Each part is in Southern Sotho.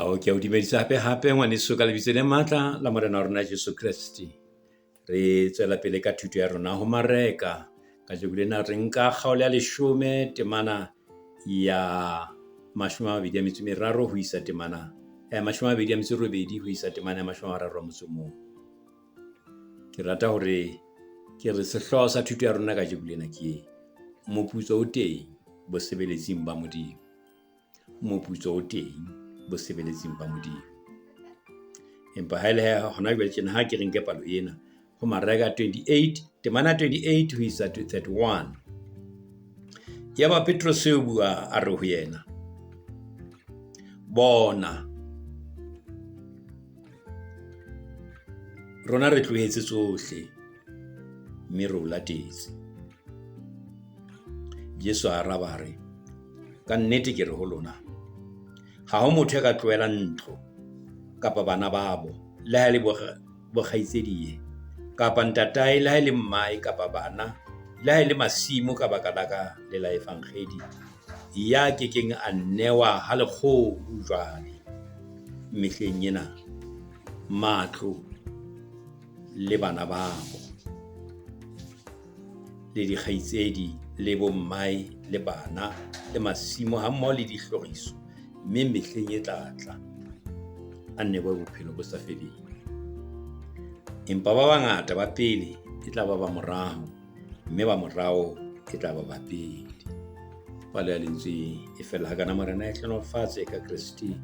Ao, ke a o dumedisa hape hape ngwaneso ka lebitso le matla la Morena wa rona Jesu Kreste. Re tswela pele ka thuto ya rona ho Mareka. Kajeko lena re nka kgaolo ya 10 temana ya 23 ho isa temana 28 ho isa temana ya 31. Ke rata hore ke re sehlooho sa thuto ya rona kajeko lena ke moputso o teng bosebeletsing ba Modimo. Moputso o teng bosebeletsing ba Modimo. Empa ha ele hona jwale tjena, ha ke re nke palo ena ho Mareka 28 temana 28 ho isa 31. Yaba Petrose o bua a re ho yena, bona, rona re tlohetse tsohle mme re o latetse. Jesu a araba a re, ka nnete ke re ho lona, ha ho motho ya ka tlohelang ntlo kapa bana babo, le ha e le bokgaitsedie, kapa ntatae, le ha e le mmae, kapa bana, le ha e le masimo ka baka la ka le la evangedi, ya kekeng a newa ha lekgolo jwale mehleng ena matlo le bana babo le dikgaitsedi le bommae le bana le masimo hammoho le dihloriso, mme mehleng e tla tla a newe bophelo bo sa feleng. Empa ba bangata ba pele e tla ba ba morao, mme ba morao e tla ba ba pele. Palo ya lentswe e fela hakana. Morena e hlohonolofatse ka Kreste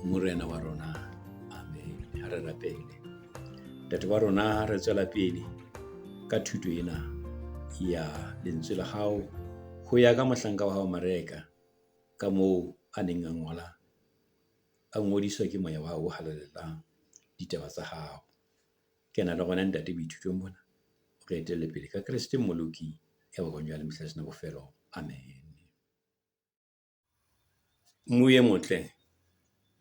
Morena wa rona. Amen. Ha re rapele. Ntate wa rona, re tswela pele ka thuto ena ya lentswe la hao ho ya ka mohlanka wa hao Mareka, ka moo a neng a ngola, a ngodiswa ke Moya wa hao o Halalelang ditaba tsa hao. Kena le rona ntate boithutong bona, o re etelle pele ka Kreste Mmoloki ya bakang jwale mehla e sena bofelo. Amen. Mmu e motle,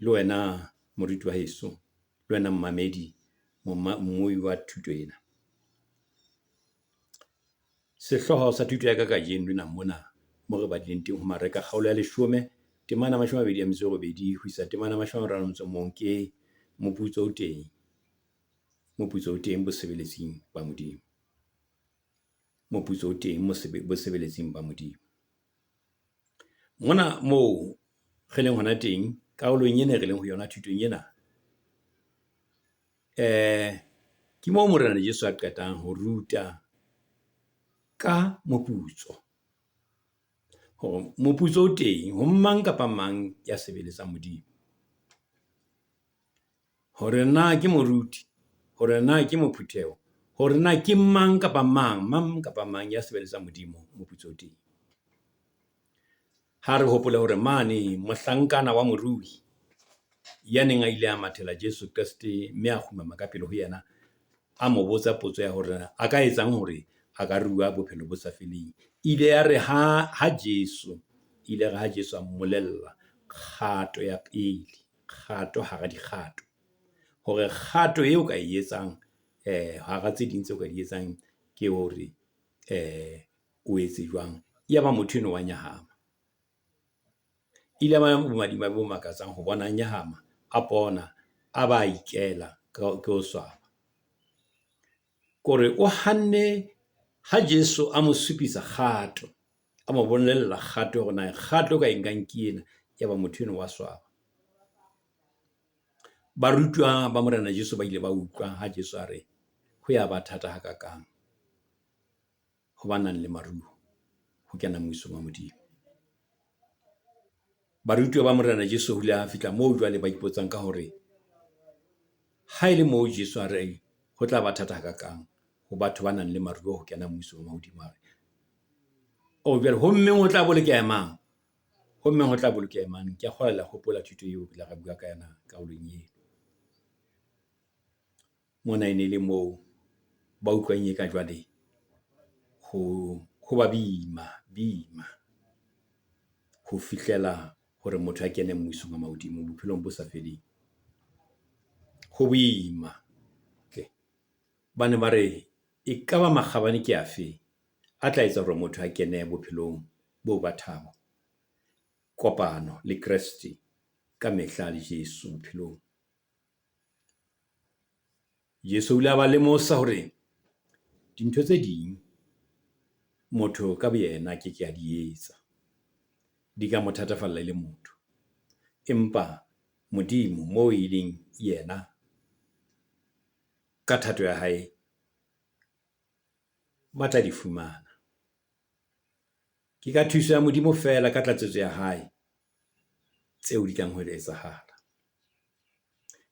le wena moruti wa heso, le wena mmamedi, mmui wa thuto ena. Sehlooho sa thuto ya ka kajeno lena mona mo re badileng teng ho Mareka kgaolo ya 10 temana 28 ho isa temana 31 ke moputso o teng. Moputso o teng bosebeletsing ba Modimo. Moputso o teng bosebeletsing ba Modimo. Mona moo re leng hona teng, karolong ena re leng ho yona thutong ena, ke moo Morena Jesu a qetang ho ruta ka moputso. Hore moputso o teng ho mang kapa mang ya sebeletsang Modimo. Hore na ke moruti, hore na ke mophutheho, hore na ke mang kapa mang, mang kapa mang ya sebeletsang Modimo, moputso o teng. Ha re hopole hore mane mohlankana wa morui ya neng a ile a mathela Jesu Kreste mme a kgumama ka pele ho yena, a mo botsa potso ya hore a ka etsang hore a ka rua bophelo bo sa feleng. Ile ya re ha Jesu, ile re ha Jesu a mmolella kgato ya pele, kgato hara dikgato, hore kgato eo ka e etsang hara tse ding tseo ka di etsang ke hore o etse jwang. Yaba motho eno wa nyahama. Ile ba bomadimabe bo makatsang ho bona nyahama, a pona, a ba ikela ke ho swaba. Kore o hanne ha Jesu a mo supisa kgato, a mo bolella kgato hore na kgato ka e nkang ke ena, yaba motho eno wa swaba. Barutuwa ba Morena Jesu ba ile ba utlwa ha Jesu a re ho ya ba thata hakakang ho ba nang le maruo ho kena mmusong wa Modimo. Barutuwa ba Morena Jesu ho ile ha fihla moo jwale ba ipotsang ka hore ha e le moo Jesu a re ho tla ba thata hakakang ho batho ba nang le maruo ho kena mmusong wa Modimo. O jwale ho mmeng ho tla bolokeha mang? Ho mmeng ho tla bolokeha mang? Ke a kgolwa le a hopola thuto eo re ile ra bua ka yona karolong eo. Mona e ne le moo ba utlwang eka jwale ho ba boima boima ho fihlela hore motho a kene mmusong wa mahodimo bophelong bo sa feleng. Ho boima. Ba ne ba re ekaba makgabane ke afe a tla etsa hore motho a kene bophelong bo ba thabo, kopano le Kreste. ka mehla le Jesu bophelong. Jesu o ile a ba lemosa hore dintho tse ding motho ka boyena a keke a di etsa, di ka mo thatafalla e le motho. Empa Modimo moo e leng yena ka thato ya hae, ba tla di fumana. Ke ka thuso ya Modimo feela ka tlatsetso ya hae tseo di tlang ho etsahala.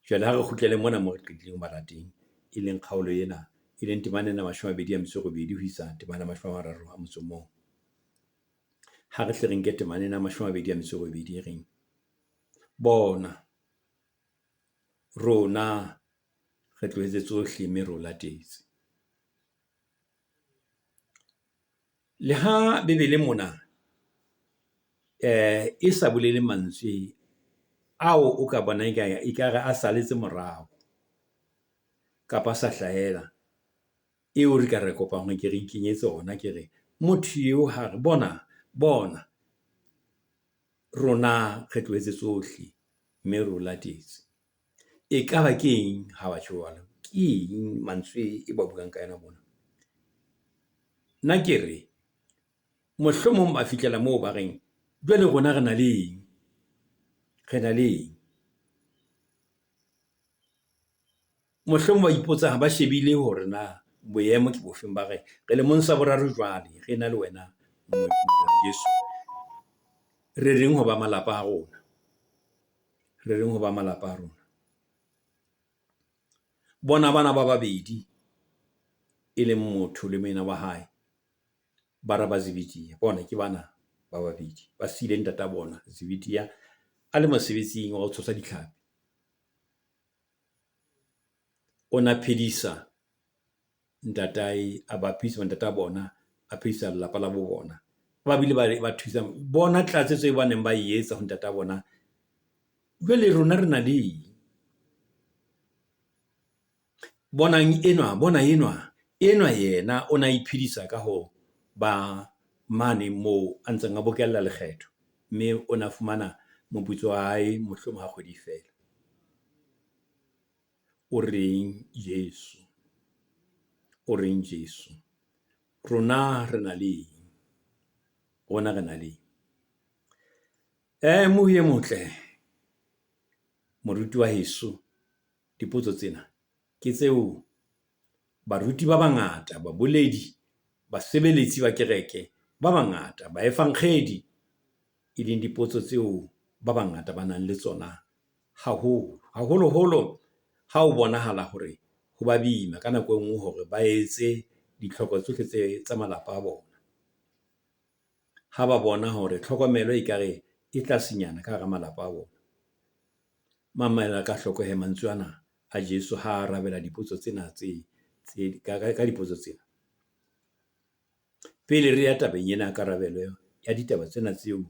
Jwale ha re kgutlele mona moo re qetileng ho bala teng, e leng kgaolo ena, e leng temana ena 28 ho isa temana 31. Ha re hle re nke temana ena 28 e reng, bona rona re tlohetse tsohle mme re o latetse. Le ha Bebele mona e sa bolele mantswe ao o ka bonang ekare a saletse morao kapa a sa hlahela, eo re ka re kopang hore ke re ikenyetse ona. Ke re motho eo ha re bona, bona rona re tlohetse tsohle mme re o latetse. Ekaba ke eng ha batjho jwalo? Ke eng mantswe e ba buang ka yona mona? Nna ke re mohlomong ba fihlela moo ba reng, jwale rona re na le eng? Re na le eng? Mohlomong ba ipotsa ba shebile hore na boemo ke bofeng, ba re re lemong sa boraro jwale re na le wena Jesu. Re reng ho ba malapa a rona? Re reng ho ba malapa a rona? Bona bana ba babedi e leng motho le moena wa hae, bara ba Zebedia, bona ke bana ba babedi ba siile ntata bona Zebedia a le mosebetsing wa ho tshosa ditlhapi. O na phedisa ntatae, a ba phedisa ntata bona, a phedisa lelapa la bo bona. Ba bile ba thusa bona tlatsetso e ba neng ba e etsa ho ntata bona. Jwale rona re na le eng? Bonang enwa, bona enwa, enwa yena o na iphedisa ka ho ba mane moo a ntseng a bokella lekgetho, mme o na fumana moputso wa hae mohlomong ha kgwedi e fela. O reng Jesu? O reng Jesu? Rona re na le eng? Rona re na le eng? Mohi e motle, moruti wa heso, dipotso tsena ke tseo baruti ba bangata, baboledi, basebeletsi ba kereke ba bangata, baefankgedi, e leng dipotso tseo ba bangata ba nang le tsona haholo. Haholoholo ha ho bonahala hore ho ba boima ka nako e nngwe hore ba etse ditlhoko tsohle tse tsa malapa a bona. Ha ba bona hore tlhokomelo ekare e tlasenyana ka hara malapa a bona. Mamela ka hloko hee mantswe ana a Jesu ha arabela dipotso tsena tse ka dipotso tsena. Pele re ya tabeng ena ya karabelo ya ditaba tsena tseo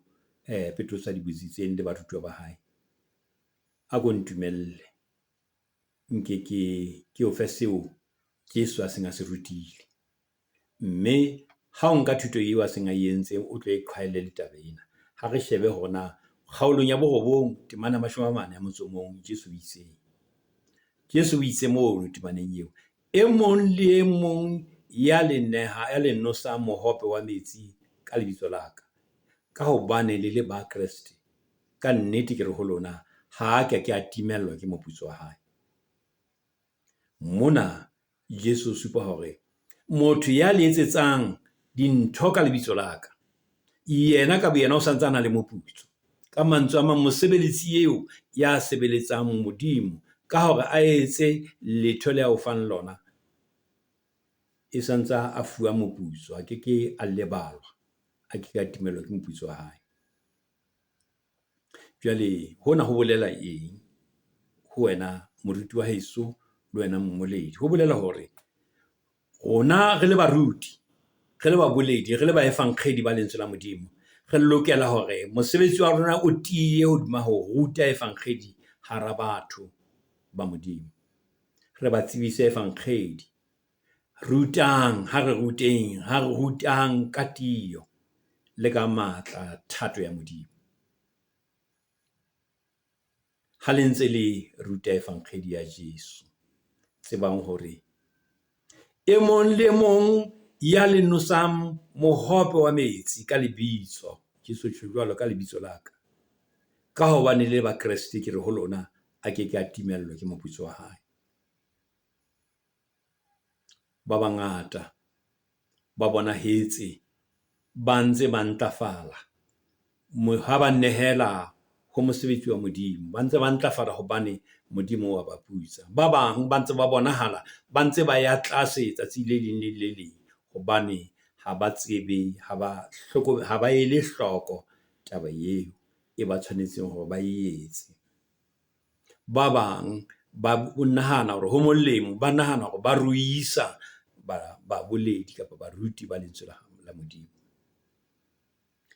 Petrose a di botsitseng le barutuwa ba hae, a ko ntumelle nke ke o fe seo Jesu a seng a se rutile. Mme ha o nka thuto eo a seng a e entse, o tlo e qhwaelle le taba ena. Ha re shebe hore na kgaolong ya 9 temana 41 Jesu o itseng. Jesu o itse mono temaneng eo, e mong le e mong ya le neha, ya le nosang mohope wa metsi ka lebitso la ka, ka hobane le le ba Kreste, ka nnete ke re ho lona, ha a ka ke a timellwa ke moputso wa hae. Mona Jesu o supa hore motho ya le etsetsang dintho ka lebitso la ka, yena ka boyena o santse a na le moputso. Ka mantswe a mang, mosebeletsi eo ya sebeletsang Modimo ka hore a etse letho le a o fang lona, e santse a fuwa moputso, a keke a lebalwa, a keke a timellwa ke moputso wa hae. Jwale hona ho bolela eng ho wena moruti wa heso le wena mmoledi? Ho bolela hore rona re le baruti, re le baboledi, re le baefankgedi ba lentswe la Modimo, re lokela hore mosebetsi wa rona o tiye hodima ho ruta efankgedi hara batho ba Modimo. Re ba tsebise efankgedi. Rutang, ha re ruteng, ha re rutang ka tiyo le ka matla thato ya Modimo. Ha le ntse le ruta efankgedi ya Jesu, tsebang hore e mong le mong ya le nosang mohope wa metsi ka lebitso, Jesu tjho jwalo ka lebitso la ka, ka hobane le ba Kreste ke re ho lona, a ke ke a timellwa ke moputso wa hae. Ba bangata ba bonahetse ba ntse ba ntlafala ha ba nehela ho mosebetsi wa Modimo. Ba ntse ba ntlafala hobane Modimo wa ba putsa. Ba bang ba ntse ba bonahala ba ntse ba ya tlase tsatsi le leng le le leng hobane ha ba tsebe, ha ba ha ba ele hloko taba eo e ba tshwanetseng hore ba e etse. Ba bang ba nahana hore ho molemo, ba nahana hore ba ruisa baboledi kapa baruti ba lentswe la Modimo.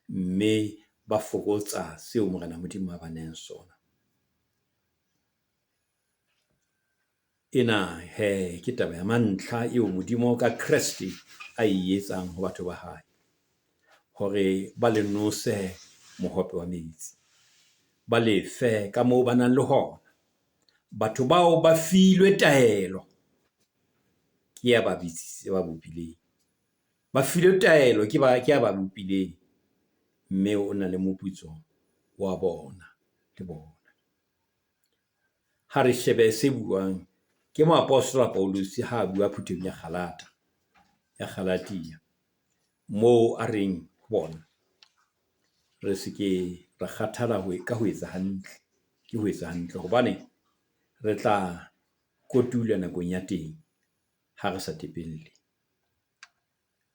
Mme ba fokotsa seo Morena Modimo a ba nehang sona. Ena hee ke taba ya mantlha eo Modimo ka Kreste a e etsang ho batho ba hae. Hore ba le nose mohope wa metsi, ba lefe ka moo ba nang le hona. Batho bao ba filwe taelo ke ya ba ba bopileng. Ba filwe taelo ke ba, ke ya ba bopileng. Mme o na le moputso wa bona le bona. Ha re shebe se buang ke moapostola Pauluse ha a bua phuthehong ya Galata, ya Galatia. Moo a reng ho bona, re se ke ra kgathala ka ho etsa hantle, ke ho etsa hantle. Hobane re tla kotula nakong ya teng ha re sa tepelle.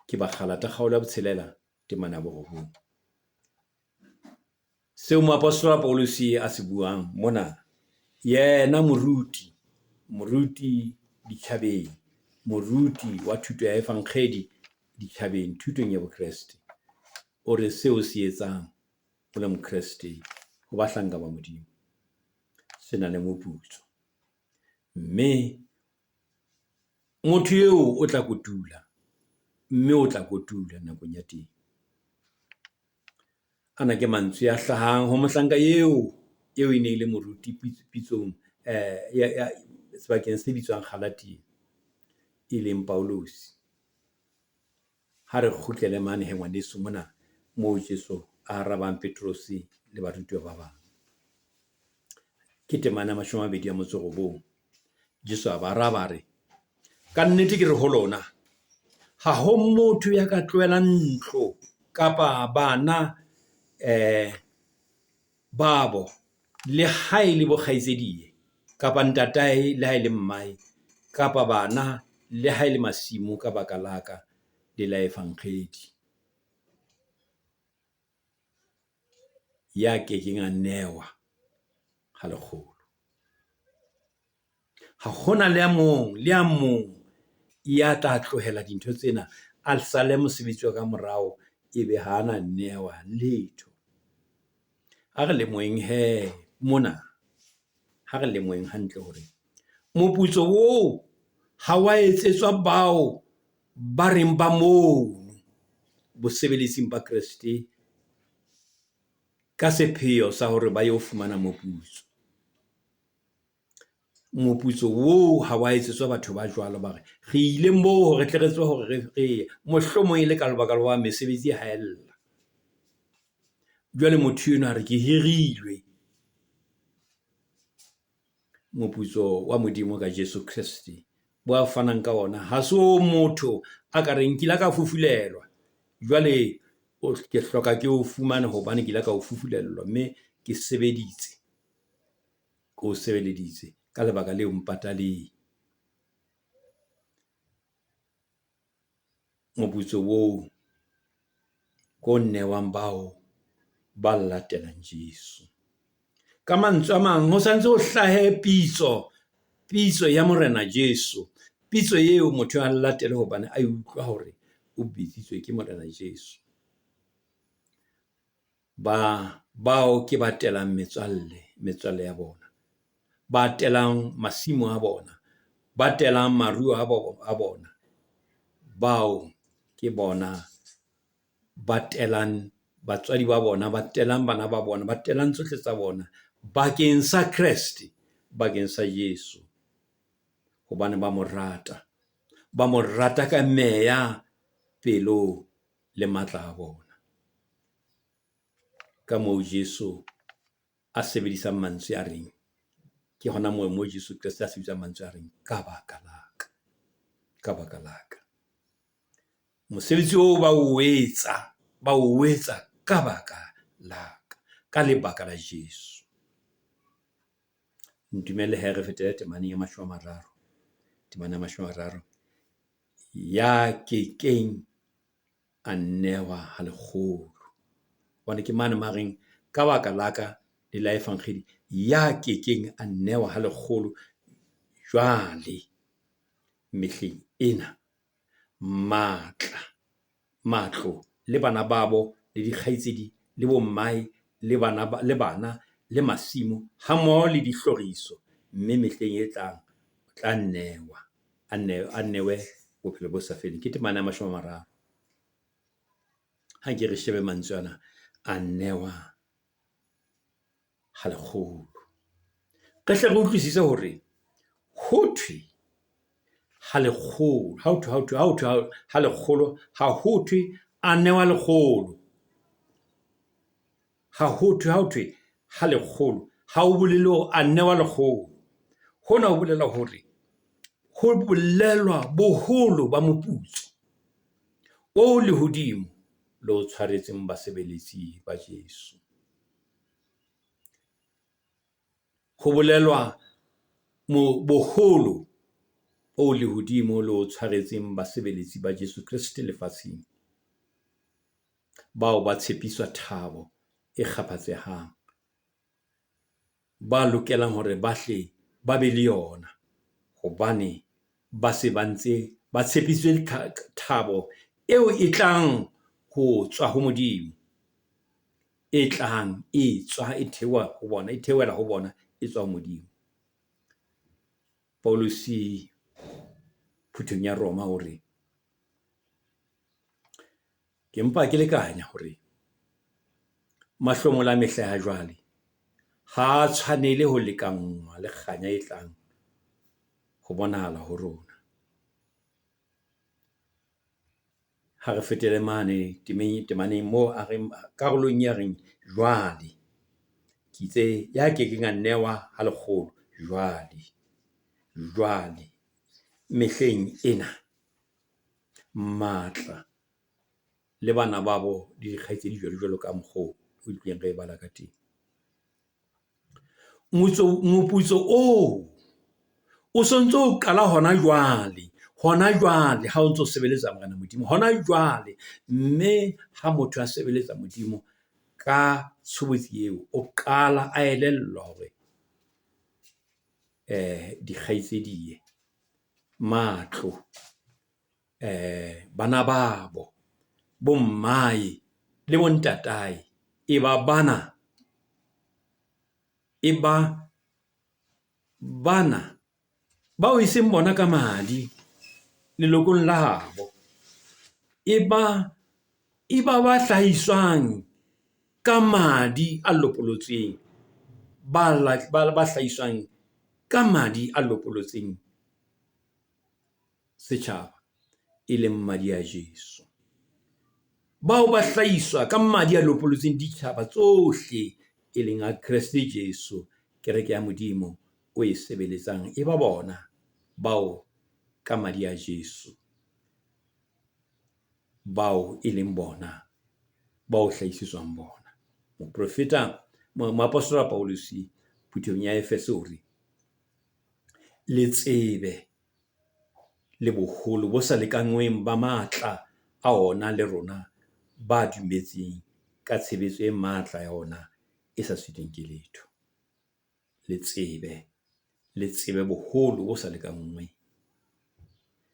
Ke Bagalata kgaolo ya botshelela temana ya borobong. Seo moapostola Pauluse a se buang mona, yena moruti, moruti ditjhabeng, moruti wa thuto ya efankgedi ditjhabeng, thutong ya Bokreste. O re seo se etsang o le Mokreste ho bahlanka ba Modimo, se na le moputso. Mme motho eo o tla kotula, mme o tla kotula nakong ya teng. Ana ke mantswe a hlahang ho mohlanka eo, eo e ne e le moruti pitsong sebakeng se bitswang Galatia, e leng Pauluse. Ha re kgutlele mane hee ngwaneso mona moo Jesu a arabang Petrose le barutuwa ba bang. Ke temana ya 29. Jesu a ba araba a re, kannete ke re ho lona, ha ho motho ya ka tlohelang ntlo kapa bana babo, le ha e le bo kgaitsedie, kapa ntatae le ha e le mmae, kapa bana le ha e le masimo ka baka la ka le la efankgedi. Ya kekeng a newa ha lekgolo. Ha hona le a mong, le a mong ya tla tlohela dintho tsena, a sale mosebetsi wa ka morao, ebe ha ana newa letho. A re lemoheng hee mona, ha re lemoheng hantle hore moputso oo ha wa etsetswa bao ba reng ba mono bosebeletsing ba Kreste ka sepheo sa hore ba yo fumana moputso. Moputso oo ha wa etsetswa batho ba jwalo, ba re re ile moo hore re tle re tsebe hore re ye, mohlomong e le ka lebaka la hoba mesebetsi e haella. Jwale motho enwa a re ke hirilwe. Moputso wa Modimo ka Jesu Kreste bo a fanang ka ona, ha se o motho a ka reng ke ile ka fufulelwa, jwale ke hloka ke o fumane hobane ke ile ka o fufulelwa mme ke sebeditse, ke o sebeleditse ka lebaka leo mpataleng. Moputso oo ke o newang bao ba latelang Jesu. Ka mantswe a mang, ho santse ho hlahe pitso, pitso ya Morena Jesu. Pitso eo motho a latele hobane a utlwa hore o bitsitswe ke Morena Jesu. Ba bao ke ba telang metswalle, metswalle ya bona. Ba telang masimo a bona, ba telang maruo a bona. Bao ke bona ba telang batswadi ba bona, ba telang bana ba bona, ba telang tsohle tsa bona. bakeng sa Kreste, bakeng sa Jesu, hobane ba mo rata, ba mo rata ka meya, pelo le matla a bona. Ka moo Jesu a sebedisang mantswe a reng, ke hona moo mo Jesu Kreste a sebedisang mantswe a reng, ka baka la ka, ka baka la ka. Mosebetsi oo ba o etsa, ba o etsa ka baka la ka, ka lebaka la Jesu. Ntumelle he re fetele temaneng ya 30, temana ya 30. Ya kekeng a newa ha lekgolo. Hobane ke mane ma reng, ka baka la ka le la evangedi, ya kekeng a newa ha lekgolo jwale mehleng ena, matla, matlo le bana babo le dikgaitsedi le bommae le bana le bana le masimo hammoho le dihloriso, mme mehleng e tlang o tla newa, a newe bophelo bo sa feleng. Ke temana ya 30. Ha nke re shebe mantswe ana, a newa ha lekgolo. Re hle re utlwisise hore ho thwe ha lekgolo, ha ho thwe, ha ho thwe, ha ho thwe ha lekgolo, ha ho thwe a newa lekgolo. Ha ho thwe, ha ho thwe ha lekgolo, ha o bolele hore a newa lekgolo. Hona ho bolela hore ho bolelwa boholo ba moputso o lehodimo le o tshwaretseng basebeletsi ba Jesu. Ho bolelwa boholo o lehodimo le o tshwaretseng basebeletsi ba Jesu Kreste lefatsheng. Bao ba tshepiswa thabo e kgaphatsehang, ba lokelang hore ba hle ba be le yona, hobane ba se ba ntse ba tshepisitswe thabo eo e tlang ho tswa ho Modimo, e tlang e tswa e theoha ho bona, e theohela ho bona, e tswa ho Modimo. Pauluse phuthong ya Roma hore ke mpa ke lekanya hore mahlomola a mehla ya jwale ha a tshwanele ho lekanngwa le kganya e tlang ho bonahala ho rona. Ha re fetele mane temeng, temaneng moo a reng, karolong ya reng jwale. Ke itse ya kekeng a newa ha lekgolo jwale, jwale mehleng ena, matla le bana babo le dikgaitsedi jwalo jwalo ka mokgo o utlwileng re e bala ka teng. Moputso oo o sontso o qala hona jwale, hona jwale ha o ntso sebeletsa Morena Modimo hona jwale. Mme ha motho a sebeletsa Modimo ka tshobotsi eo, o qala a elellwa hore dikgaitsediye, matlo, bana babo, bo mmae le bo ntatae, e ba bana, e ba bana bao e seng bona ka madi lelokong la habo, e ba ba hlahiswang ka madi a lopolotsweng, ba hlahiswang ka madi a lopolotseng setjhaba, e leng madi a Jesu. Bao ba hlahiswa ka madi a lopolotseng ditjhaba tsohle, e leng a Kreste Jesu, kereke ya Modimo o e sebeletsang. E ba bona bao ka madi a Jesu, bao e leng bona bao hlahisetswang bona. Moprofeta, moapostola Pauluse phuthehong ya Efese o re, le tsebe le boholo bo sa lekanngweng ba matla a ona le rona ba dumetseng ka tshebetso e matla ya ona e sa sitweng ke letho. Le tsebe, le tsebe boholo bo sa lekanngweng.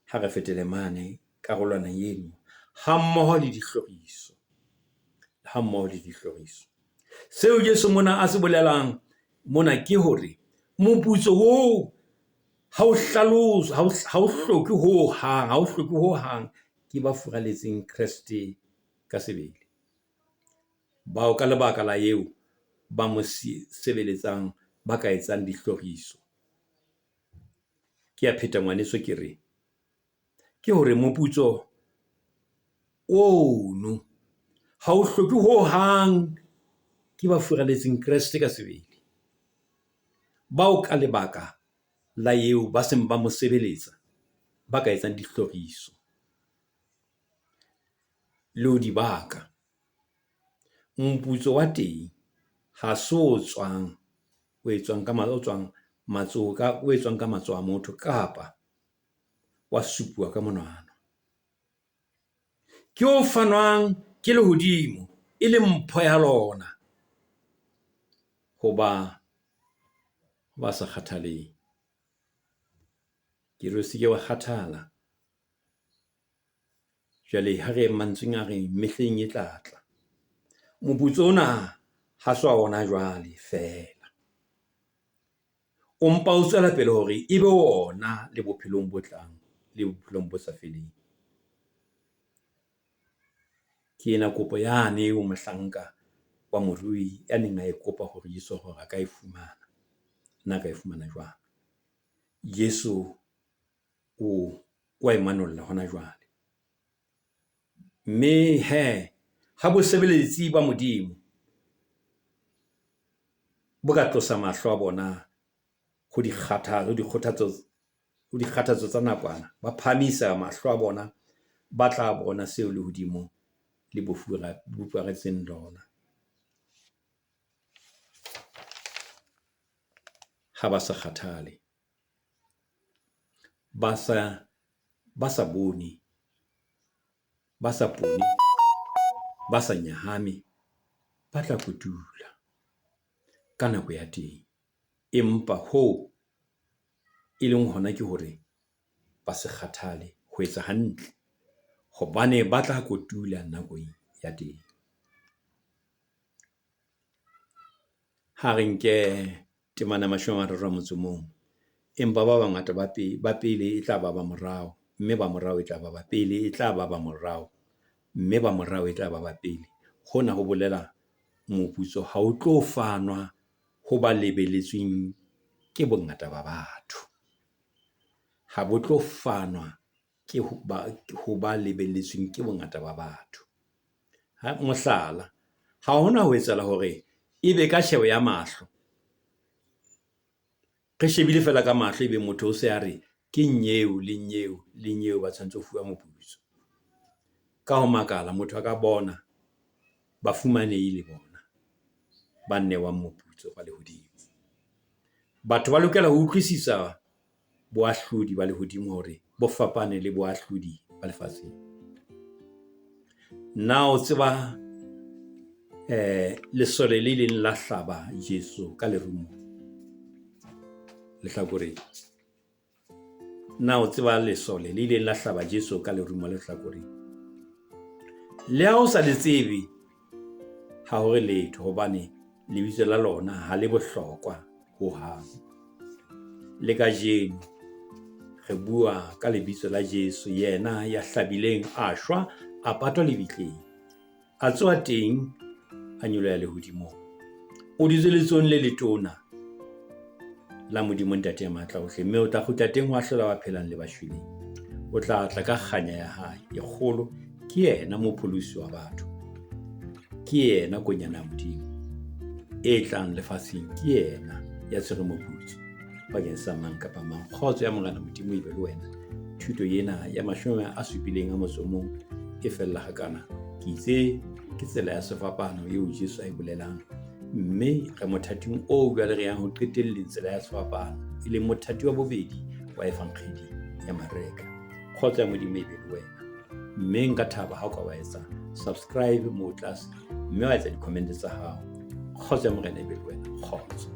Ha re fetele mane karolwana eno hammoho le dihloriso, hammoho le dihloriso. Seo Jesu mona a se bolelang mona ke hore moputso oo ha o hlaloswe, ha o hloke hohang, ha o hloke hohang ke ba furaletseng Kreste ka sebele. Bao ka lebaka la eo ba mo sebeletsang ba ka etsang dihloriso. Ke a pheta ngwaneso ke re, ke hore moputso ono ha o hloke hohang ke ba furaletseng Kreste ka sebele. Bao ka lebaka la eo ba seng ba mo sebeletsa, ba ka etsang dihloriso le ho di baka. Moputso wa teng ha se o tswang, o etswang ka o tswang o etswang ka matsoho a motho kapa wa supuwa ka monwana. Ke o fanwang ke lehodimo, e leng mpho ya lona hoba ba sa kgathaleng. Ke re o se ke wa kgathala. Jwale ha re mantsweng a reng mehleng e tla tla. Moputso ona ha se wa hona jwale feela. O mpa o tswela pele hore ebe ona le bophelong bo tlang le bophelong bo sa feleng. Ke ena kopo yane eo mohlanka wa morui ya neng a e kopa hore Jesu hore a ka e fumana. Na ka e fumana jwang? Jesu o wa e manolla hona jwale. Mme hee ha bosebeletsi ba Modimo bo ka tlosa mahlo a bona ho ho dikgathatso tsa nakwana, ba phahamisa mahlo a bona, ba tla bona seo lehodimo le bo lona. Ha ba sa kgathale, ba sa bone, ba sa pone, ba sa nyahame, ba tla kotula ka nako ya teng. Empa hoo e leng hona ke hore ba se kgathale ho etsa hantle hobane ba tla kotula nakong ya teng. Ha re nke temana ya 31. Empa ba bangata ba pele e tla ba ba morao, mme ba morao e tla ba ba pele, e tla ba ba morao, mme ba morao e tla ba ba pele. Hona ho bolela moputso ha o tlo fanwa ho ba lebelletsweng ke bongata ba batho. Ha bo tlo fanwa ke ho ba lebelletsweng ke bongata ba batho. Mohlala, ha hona ho etsahala hore ebe ka tjhebo ya mahlo, re shebile feela ka mahlo, ebe motho o se a re ke nyeo le nyeo le nyeo ba tshwanetse ho fuwa moputso. Ka ho makala, motho a ka bona bafumanehi le bona ba newang moputso wa lehodimo. Batho ba lokela ho utlwisisa boahlodi ba lehodimo hore bo fapane le boahlodi ba lefatsheng. Na o tseba lesole le ileng la hlaba Jesu ka lerumo lehlakoreng? Na o tseba lesole le ileng la hlaba Jesu ka lerumo lehlakoreng? Le ha o sa le tsebe, ha ho re letho hobane lebitso la lona ha le bohlokwa hohang. Le kajeno re bua ka lebitso la Jesu, yena ya hlabileng, a shwa, a patwa lebitleng, a tsoha teng, a nyoloha lehodimong. O dutse letsohong le letona la Modimo Ntate ya matla ohle, mme o tla kgutla teng ho ahlola ba phelang le ba shweleng. O tla tla ka kganya ya hae e kgolo. Ke yena mopholosi wa batho, ke yena konyana ya Modimo e tlang lefatsheng, ke yena ya tshwereng moputso bakeng sa mang kapa mang. Kgotso ya Morena Modimo e be le wena. Thuto ena ya 71 e fella hakana. Ke itse ke tsela ya sefapano eo Jesu a e bolelang, mme re mothating oo jwale re yang ho qetelleng tsela ya sefapano, e leng mothati wa bobedi wa Evangeli ya Mareka. Kgotso ya Modimo e be le wena. Mme nka thaba ha o ka wa etsa subscribe moo tlase, mme wa etsa di-comment tsa hao. Kgotso ya Morena e be le wena. Kgotso.